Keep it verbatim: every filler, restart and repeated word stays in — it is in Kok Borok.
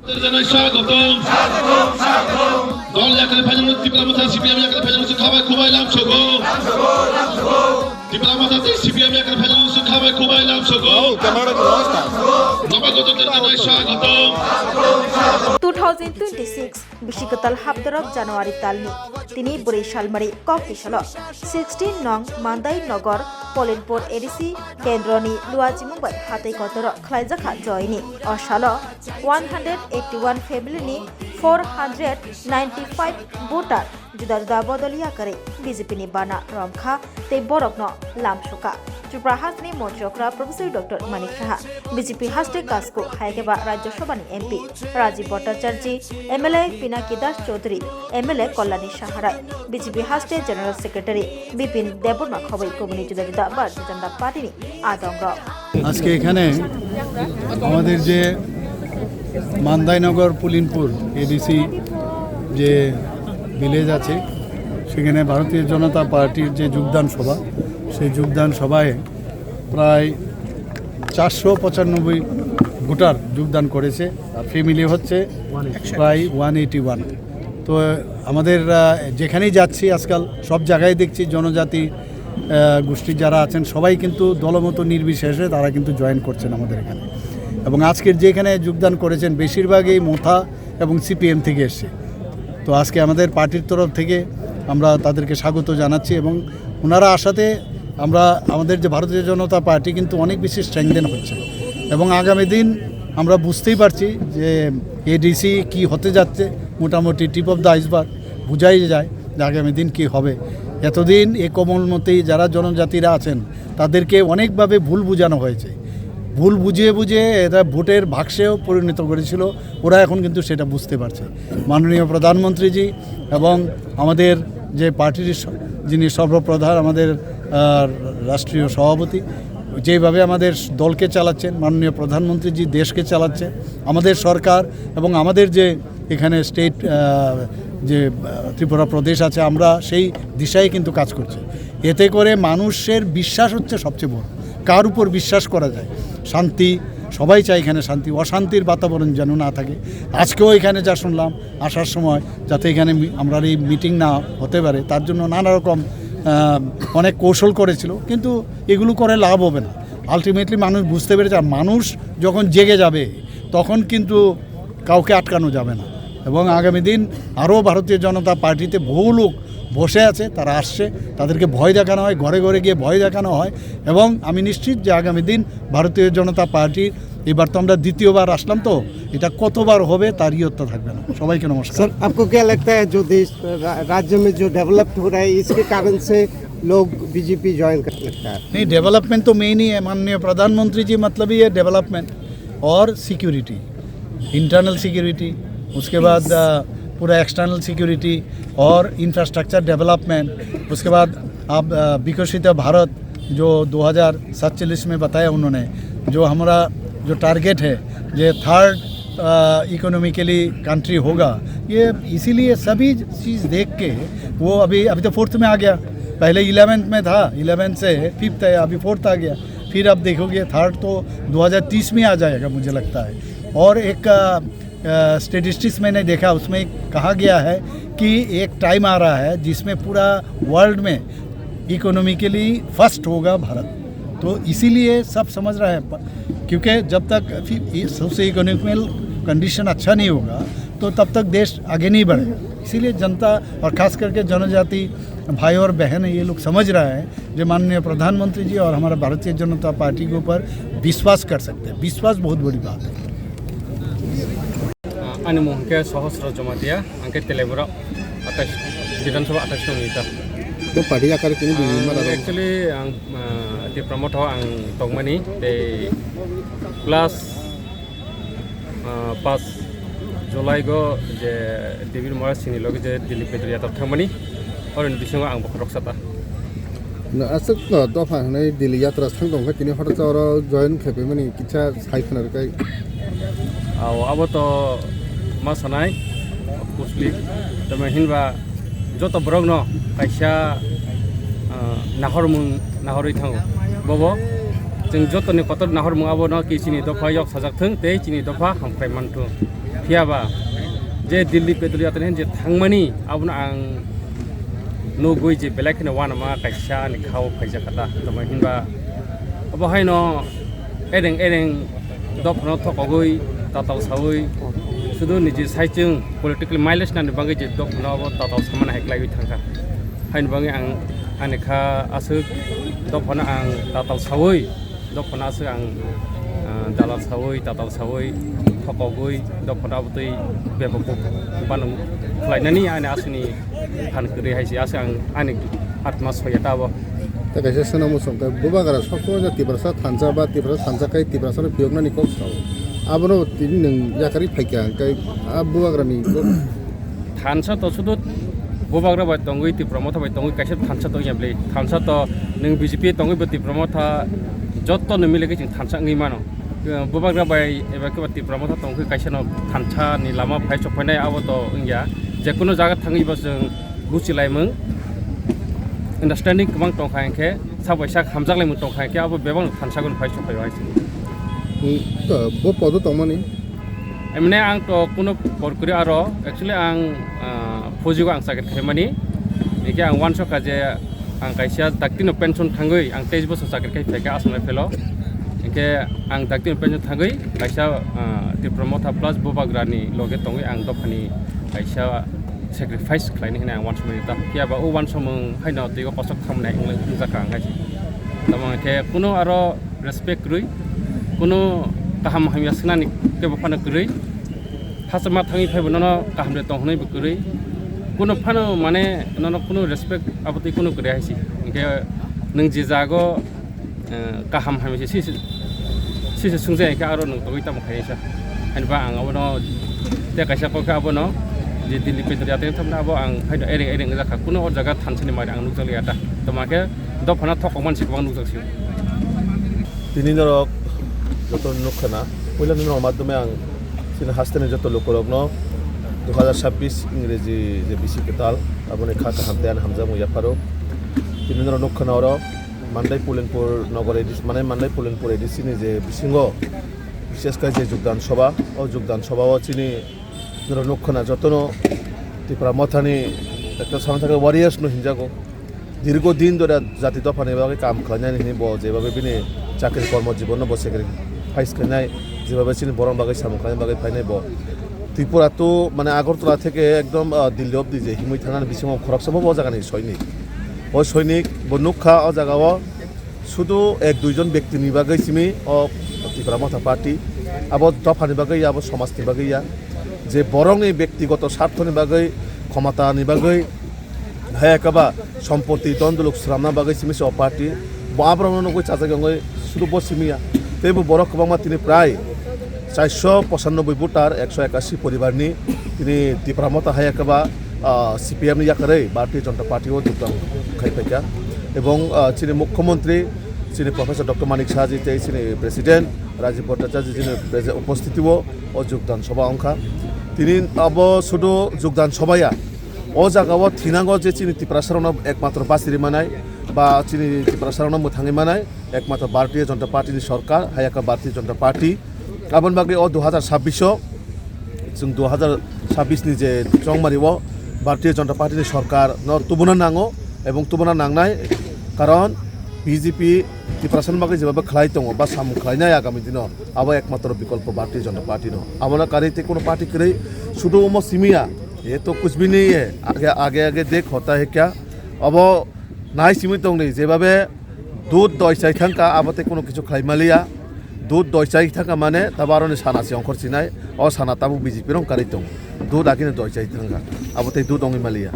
জানাই স্বাগতম। দল এখানে ফেলে, ত্রিপুরা মথা সিপিএম এখানে ফেলে, খাবাই খুবাই লাম সগো। ত্রিপুরা মথা সিপিএম এখানে ফেলে, খাবাই খুবাই লাম সগো। নবাগতদের জানাই স্বাগতম। Two thousand twenty-six bisi kwtal hapdorok January talni tini bwrwi salmari kok tisalo sixteen nong Mandai Nogor Polinpur A D C kendroni luachimung bai hatai kotoro khlaijak kha joini. O salo one hundred eighty one family ni four hundred ninety five voter juda juda bodol yakarwi B J P ni bana romkha tei borokno lamsukha. Tripura hasteni Montri Okra Professor Doctor Manik Saha, B J P haste Kasku hai khe ba Rajya Sabha ni M P Rajiv Bhattacharjee, M L A Pinaki Das Chaudhary, M L A Kalyani Saharai, B J P haste General Secretary Bipin Debbarma khobwi kubuni juda juda Bharatiya Janata Party ni adongrok. আজকে এখানে আমাদের যে মান্দাইনগর পুলিনপুর এডিসি যে ভিলেজ আছে, সেখানে ভারতীয় জনতা পার্টির যে যোগদান সভা, সেই যোগদান সভায় প্রায় চারশো পঁচানব্বই ভোটার যোগদান করেছে। আর ফ্যামিলি হচ্ছে প্রায় ওয়ান এইটি ওয়ান। তো আমাদের, আহ, যেখানেই যাচ্ছি আজকাল সব জায়গায় দেখছি জনজাতি, আহ, গোষ্ঠী যারা আছেন সবাই কিন্তু দলমত নির্বিশেষে তারা কিন্তু জয়েন করছেন আমাদের এখানে। এবং আজকের যে এখানে যোগদান করেছেন বেশিরভাগই মথা এবং সিপিএম থেকে এসছে। তো আজকে আমাদের পার্টির তরফ থেকে আমরা তাদেরকে স্বাগত জানাচ্ছি এবং ওনারা আসাতে আমরা আমাদের যে ভারতীয় জনতা পার্টি কিন্তু অনেক বেশি স্ট্রেংথেন হচ্ছে এবং আগামী দিন আমরা বুঝতেই পারছি যে এডিসি কি হতে যাচ্ছে, মোটামুটি টিপ অফ দ্য আইসবার্গ বোঝাই যায় যে আগামী দিন কি হবে। এতদিন এই কোমলমতি যারা জনজাতিরা আছেন তাদেরকে অনেকভাবে ভুল বোঝানো হয়েছে, ভুল বুঝিয়ে বুঝিয়ে এরা ভোটের বাক্সেও পরিণত করেছিল। ওরা এখন কিন্তু সেটা বুঝতে পারছে। মাননীয় প্রধানমন্ত্রীজি এবং আমাদের যে পার্টির স-, যিনি সর্বপ্রধান, আমাদের, আহ, রাষ্ট্রীয় সভাপতি, যেভাবে আমাদের দলকে চালাচ্ছেন, মাননীয় প্রধানমন্ত্রীজি দেশকে চালাচ্ছেন, আমাদের সরকার এবং আমাদের যে এখানে স্টেট, আহ, যে, আহ, ত্রিপুরা প্রদেশ আছে, আমরা সেই দিশায় কিন্তু কাজ করছি। এতে করে মানুষের বিশ্বাস হচ্ছে সবচেয়ে বড়। কার উপর বিশ্বাস করা যায়? শান্তি, সবাই চায় এখানে শান্তি, অশান্তির বাতাবরণ যেন না থাকে। আজকেও এখানে যা শুনলাম, আসার সময় যাতে এখানে মি-, আমরা এই মিটিং না হতে পারে, তার জন্য নানা রকম, আহ, অনেক কৌশল করেছিল, কিন্তু এগুলো করে লাভ হবে না। আলটিমেটলি মানুষ বুঝতে পেরেছে, আর মানুষ যখন জেগে যাবে, তখন কিন্তু কাউকে আটকানো যাবে না। এবং আগামী দিন আরও ভারতীয় জনতা পার্টিতে বহু লোক বসে আছে, তারা আসছে, তাদেরকে ভয় দেখানো হয়, ঘরে ঘরে গিয়ে ভয় দেখানো হয়। এবং আমি নিশ্চিত যে আগামী দিন ভারতীয় জনতা পার্টির, এবার তো আমরা দ্বিতীয়বার আসলাম, তো এটা কতবার হবে তার ইয়ত্তা থাকবে না। সবাইকে নমস্কার। सर, आपको क्या लगता है जो देश, रा-, राज्य में जो डेवलप्ड हो रहा है, इसके कारण से लोग बीजेपी ज्वाइन करने लगता है? नहीं, डेवलपमेंट तो मेन ही है। माननीय प्रधानमंत्री जी, मतलब ही है डेवलपमेंट और सिक्योरिटी, इंटरनल सिक्योरिटी, उसके बाद, अ, पूरा एक्सटर्नल सिक्योरिटी और इंफ्रास्ट्रक्चर डेवलपमेंट। उसके बाद आप, अ, विकसित भारत जो दो हज़ार सैंतालीस में बताया उन्होंने, जो हमारा जो टारगेट है, ये थर्ड, अ, इकोनॉमिकली कंट्री होगा, ये इसीलिए सभी चीज़ देख के वो अभी, अभी तो फोर्थ में आ गया, पहले इलेवेंथ में था, इलेवेंथ से फिफ्थ है, अभी फोर्थ आ गया। फिर आप देखोगे थर्ड तो दो हज़ार तीस में आ जाएगा मुझे लगता है। और एक, अ, अ, स्टैटिस्टिक्स मैंने देखा, उसमें कहा गया है कि एक टाइम आ रहा है जिसमें पूरा वर्ल्ड में इकोनॉमिकली फर्स्ट होगा भारत। तो इसीलिए सब समझ रहा है, प-, क्योंकि जब तक फिर ये सोशियो इकोनॉमिकल कंडीशन अच्छा नहीं होगा, तो तब तक देश आगे नहीं बढ़ेगा। इसीलिए जनता और खास करके जनजाति भाई और बहन ये लोग समझ रहा है जो माननीय प्रधानमंत्री जी और हमारा भारतीय जनता पार्टी के ऊपर विश्वास कर सकते हैं। विश्वास बहुत बड़ी बात है। Ani mung hwnkhe Sohosro Jomatia, ang khe Telebura atais, Bidhan Sabha atais nong nita. Bo party yakar kini bini Ang mara rok. Actually, ang, ah, Tipra Motha ang tongmani, tei plus, ah, pas July go je Debir Mora sini logi je Delhi Pedal Yatra thangmani, oroni bisingo ang bokhorok sata. Na aswk no dopha hwnwi Delhi Yatra thang tongkha, tini hotha oro join khaiphaimani kisa. Hai khna rwkha. Ao, abo to ma sanai, of course, tamo hinba joto borokno kaisa, ah, nahormung nahorwi thango. Bobo Chwng jotoni kotor nahormung abono ki chini dopha yok sajak thung tei chini dopha hamkrai manthung. Phiya ba je Delhi Pedal Yatra hin je thangmani abono ang nugwi je belai kheno uanama kaisa ani khao phaijak kha ta. Tamo hinba abo haino ereng ereng dophano thokogwi tatal sawi sudu niji saichung political mileage nani bagwi je dophano abo tatal samani hai kwlaiwi thangkha. Haini bagwi ang ani kha aswk dophano ang tatal sawi dophano aswk ang, ah, dalal sawi tatal sawi thokogwi dophano abotwi bebak bano khlainani ani aswkni phan kwrwi hai se aswk ang ani atma soya ta abo. Tei kaisa swnamo song khe bubagra soksono Tiprasa thansa ba Tiprasa thansa khai Tiprasano phiyoknani kok sao. Abono tini nwng yakarwi phaikha hwnkhe a bubagrani kok. Thansa to sudu bubagra bai tongwi Tipra Motha bai tongwi kaisa thansa tongya bwle. Thansa to nwng B J P tongwi bo Tipra Motha jotto no mile khe chwng thansa wngwi mano. Bubagra bai eba khe ba Tipra Motha tongwi kaisa no thansa ni lama phai sok phainai abo to wngya. Je kunu jaga thangwi bo chwng buchilaimung, understanding kwbang tongkha hinkhe, sak bai sak hamjaklaimung tongkha hinkhe, abo bebak thansa gwn phai sokphaio hai se. Hmm, to bo podo tongmani? Emne ang to kuno por kwrwi aro, actually ang, ah, phujigo ang chakri khaimani, hinkhe ang uansukha je ang kaisa daktino pension thangwi ang teis bosor chakri khai phaikha Assam Rifle-o, hinkhe ang daktino pension thangwi kaisa, ah, Tipra Motha plus Bubagrani loge tongwi ang dophani kaisa sacrifice khlaini hwnwi ang uansukmani ta. Phiya ba o uansukmung haino twigo kosok thamnai wngjakha ang hai se. Tamo khe kuno aro respect kwrwi, kuno kaham hamya swnani kebo phano kwrwi, hachama thangwi phaibo nono kaham de tong hwnwi bo kwrwi, kuno phano mane nono kuno respect abotwi kuno kwrwi hai se. Hinkhe nwng je jago eh, kaham hamya se, se, se, se sungja hinkhe aro nwng tongwi tamo khaisa. Hainba ang abono tei kaisa kok khe abono je Delhi Pedal Yatra thamna abo ang haino ereng ereng wngjakha. Kuno o jaga thansani mari ang nukjakliya ta. Tamo khe dophano thokokmani se kwbang nukjak sio. Tini norok joto nukkhana, puila norok madhyome ang chini hasteni joto lukurokno dui hazar sabbish ingreji je bisi kwtal aboni kha kaham tei ani hamjakmung yapharo. Tini norok nukkhana oro Mandai Pulenpur Nogor A D C, mane Mandai Pulenpur A D C ni je bisingo, bishesh khe je Jogdan Sabha, o Jogdan Sabha o chini norok nukkhana jotono Tipra Mothani ekta sana thangwi warriors no hinjago. Dirgo din dhore jati dophani bagwi kam khlainani hwnwi bo jebhabe bini chakri kormo jibono bo sacrifice khlainai, jebhabe chini borokni bagwi samung khlaina bagwi phainai bo. Tripura to mane Agartala theke ekdom, ah, Delhi obdi je himwi thangnani bisingo khoroksabo bo jagani soinik. O soinik bo nukha o jagao sudu ek dui jon bektini bagwi simi o Tipra Motha Party, abo dophani bagwi ya, abo somajni bagwi ya, je borokni bektigoto sarthoni bagwi, khomotani bagwi, hai ekaba sompoti don duluk swnamna bagwi simi se o party, bo aborokno nugwi chajak wngwi sudu bo simi ya. Tei bo borok kwbangma tini prai chairso pochannobboi voter, ekso ekasi poribarni tini Tipra Motha hai ekaba, ah, C P M ni yakarwi Bharatiya Janata Party o jogdan khai phaikha. Ebong, ah, chini Mukhyamantri, chini Professor Doctor Manik Saha ji tei chini President Rajiv Bhattacharya ji chini prese-, upostiti o, o jogdan sabha wngkha. Tini abo sudu jogdan sabha ya, o jaga o thinango je chini Tiprasarokno ekmatro bachiri manai ba chini Tiprasarokno mwthangwi manai, ekmatro Bharatiya Janata Party ni sorkar, hai ekha Bharatiya Janata Party. Aboni bagwi o dui hazar sabbish o chwng dui hazar sabbish ni je chongmari o Bharatiya Janata Party ni sorkar no tubuna nango ebong tubuna nangnai, karon B J P Tiprasani bagwi jeba khlai tongo ba samung khlainai agami dino, abo ekmatro bikolpo Bharatiya Janata Party no. Abono karwi tei kuno party kwrwi sudu omo simi ya, ye to kuch bhi nahi hai, age, age, age dekh hota hai kya. Abo nai simi tongdi, jebabe dud doi chai thangkha, abo tei kuno kichu khlai maliya. Dud doi chai thangkha mane tabo aroni sana se ongkhor sinai, o sana tabuk B J P rong karwi tongo. Dud agini doi chai thangkha, abo tei dud ongwi maliya.